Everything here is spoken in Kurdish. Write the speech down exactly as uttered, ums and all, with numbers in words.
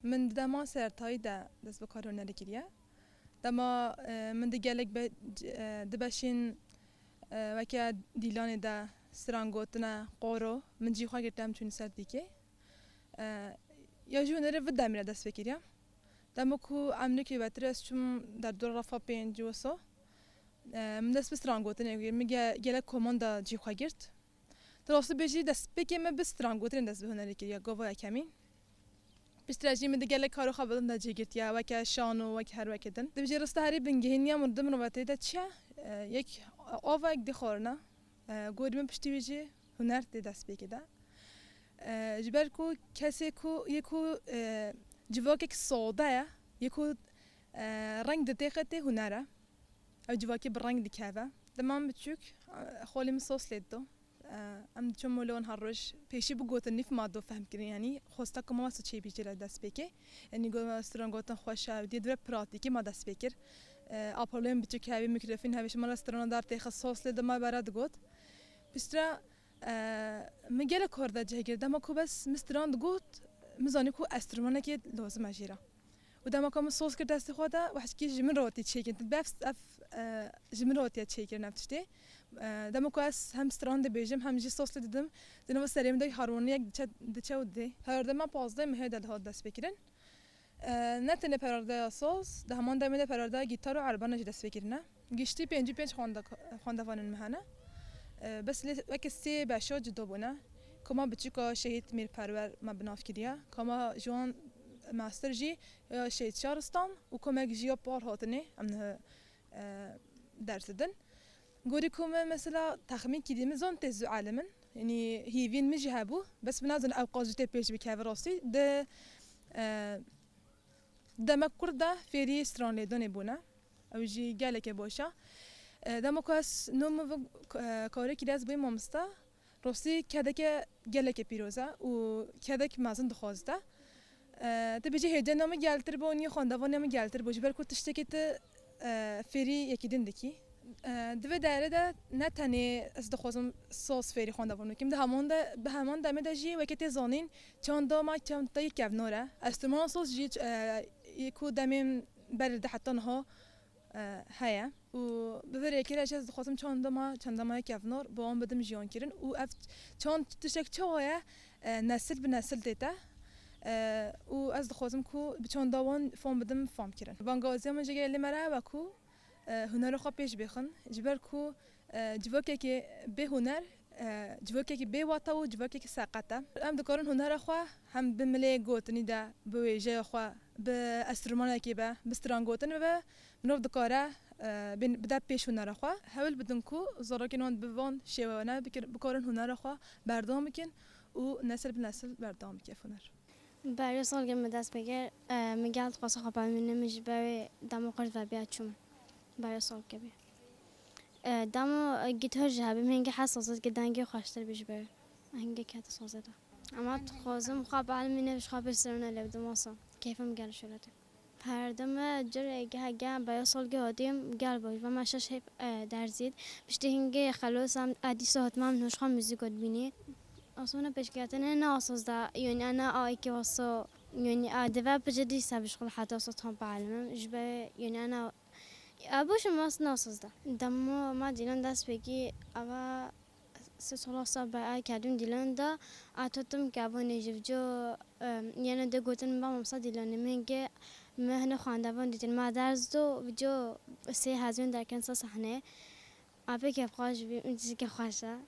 Min di dema sertayî de dest bi karê hunerê kiriye. Dema, e, min di gelek be-, c-, e, di beşên, e, weke dîlanê de stran gotine, qoro, min cî xwe girtiye, em çûn ser dîkê. E, ya jî hunerê vî demî re dest pê kiriye. Dema ku emrikê vetir ez çûm derdora refa pêncî wisa, e, min dest bi stran gotinê kir. Min ge-, gelek komanda cî xwe girt. Di rastî bêjî destpêkê me bi stran gotinê dest bi hunerê kiriye, gava yekemîn. Piştre jî min di gelek karo xwe bilind de cî girtiye, weke şano, wek her weke din. Dibêje rista herî bingehîn ya mirdim mirovatê de çi ye? E, yek ava yek dê xwarina. E, gorî min piştî wî jî huner tê destpêkê de. E, ji ber ku kesê ku, yê ku, e, civakek sade ye, yê ku, e, reng ditêxe tê huner e. Ew civakê bi reng dikeve. Dema min biçûk, e, xalê min sos lê dido. E, em diçin molon her roj pêşî bigotin nîv ma do fehm kirin, yanî xwesta ku ma wesa çêbî jê re dest pê kê. Yanî go-, stran gotin xweş e, dê dire pratîkî ma dest pê kir. E, apolên biçûk hevî, mikrofon hevî, ji me re strana dar têxe sos lê dima bere digot. Piştre, e, min gelek kar de cih girt. Dema ku bes min stran digot, min zanî ku enstrûmanekê lazim e jê re. Û dema ku min sos kir destê xwe de, wehşkî ji min re hatî çêkirin. Bes ev, e, ji min re hatiye çêkirin ev tiştê. E, dema ku ez hem stran dibêjim, hem jî sos lê didim, di nava serê min de harmoniyek diçe, diçe û didê. Perwerde me pazdeh mehê de dihat destpêkirin. E, ne tenê perwerdeya saz, di heman demê de perwerdeya gîtar û erbana jî dest pê kirine. Giştî pêncî pênc xwende-, xwendevanên me hene. E, bes lê weke sê beşa cuda bûne. Koma biçûka Şehîd Mîr Perwer me bi nav kiriye. Koma ji wan master jî ya Şehîd Şaristan û komek jî ya par hatinê em niha, e, ders didin. Gorî ku me mesela texmîn kiriye, min zon tê zû elim in. Yanî hîvîn min jî hebû. Bes min nezon ew qas jî tê pêş bikeve rastî. Di, e, demek kurt de fêrî stranlêdanê bûne. Ew jî gelekê baş e. E, dema ku ez no min vî, e, karê kiriye ez bûyî mamoste. Rastî kedeke gelekê pîroz e û kedek mezin dixwazite. E, tu bêjî hêcena min geltir bû, nî xwendevaniya min geltir bû. Ji ber ku tiştekê tu, e, fêrî yekî din dikî. E, di vê derê de ne tenê ez dixwazim saz fêrî xwendevan bikim. Di heman de, bi heman demê de jî weke tê zanîn çanda me çanda yê kevnar e. Enstrûmana saz jî, e, yê ku demên berê de heta niha e, heye û bi vê rêkê re jî ez dixwazim çanda me, çanda me kevnar bi wan bidim jiyan kirin û ev çand tiştek çawa ye, e, nesil bi nesil tête, e, û ez dixwazim ku bi çanda wan fam bidim fam kirin. Bangawaziya min ji gelê me re ew e ku, e, hunera xwe pêş bêxin, ji ber ku, e, civakekî bê huner, e, civakekî bê wata û civakekî seqet e. Em dikarin hunera xwe hem bi milê gotinî de, bi wêjeya xwe, bi enstrûmanekê be, bi strangotin be, mirov dikare, e, bin-, bide pêş hunera xwe. Hewl bidin ku zarokên wan bi van şêweyane bikir-, bikarin hunera xwe berdewam bikin û nesil bi nesil berdewam bike ev huner. Beriya salkê min dest pê kir, e, min gel dixwest xwe bimînim, min ji ber wê dema qurt vebiya çûm. Beriya salkê bî. E, dema, e, gîtar jî hebî, min hingê hes sazet ki dengê xweştir bî ji ber wê. Hingê kete sazê de. Ama dixwazim xwe bielmînim, ji xwe pêştirine lê bidim wasa. Keyfim gel şöyle tê. Perde me cire geh geh beriya salkê hatîm gel baş. Ve me şeş hep, e, derzît. Piştî hingê xelos em edîsa hatime em nûşxa muzîk got bînî. Asona pêşketinê ne asas da, yani ana a iki wasa, yani a deve pije dîsa bi şxul heta sa tam bielmim. Ji be yani ana, a bu şumas ne asas da. Demo ma dîlan dest pêkî ava se sola sa be a kedûn dîlan da, a totum ke abonê ji vico, em, yene de gotin ba mamsa dîlanê min ge me hene xwendevan dîtin ma derz do vico sê hezyon derken sa sahne. Apê kefxweş bî, min tiştê kefxweş e.